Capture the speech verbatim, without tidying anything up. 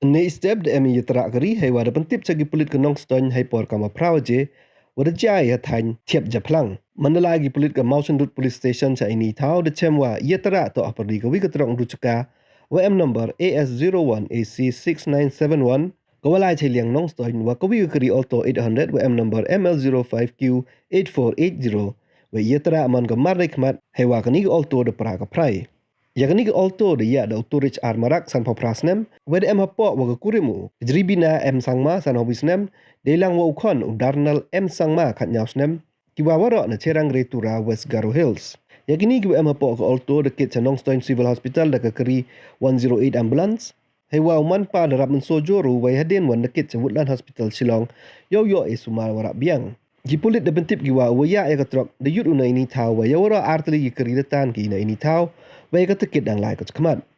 Ynne i step da em i yatrah kari heiwa da pyntip cha ki pulit ka Nongstoiñ hei por kam wa phra waje, wa da jia i ha thaiñ Thiap Japlang. Mandalay ki pulit ka Mawsynrut Police Station cha ini i thaw da chem wa i yatrah toh hapyrdi kawi ka truck ynru chaka, wa em number A S zero one A C six nine seven one, ka wa lai chei liang Nongstoiñ, wa kawi ka kari Alto eight hundred wa em number M L zero five Q eight four eight zero, wa i yatrah man ka mar dei khmat, heiwa kani ka Alto da pra ka phrai. Ya kani ka Alto da yah da u Turich R Marak sanphaw phra snem, wa da em hapoh wa ka kurim u Jribina M Sangma sanphaw wi snem, dei lang wa u khon u Darnal M Sangma khatñiaw snem, ki wa waroh na Cherangre Tura, West Garo Hills. Ya kini ki wa em hapoh ka Alto da kit cha Nongstoiñ Civil Hospital da ka kari one zero eight ambulance, heiwa u manpa da rap mynsaw jur u, wei hadien wan da kit cha Woodland Hospital Shillong, yow yoh i sumar wa rap biang. Ki pulit da pyntip ki wa u wa yah ya ka truck da yut u na ini i thaw, wa ya waroh ar tylli ki kari da tan ki na ini i thaw, wei ka takit dang lai ka chakhmat.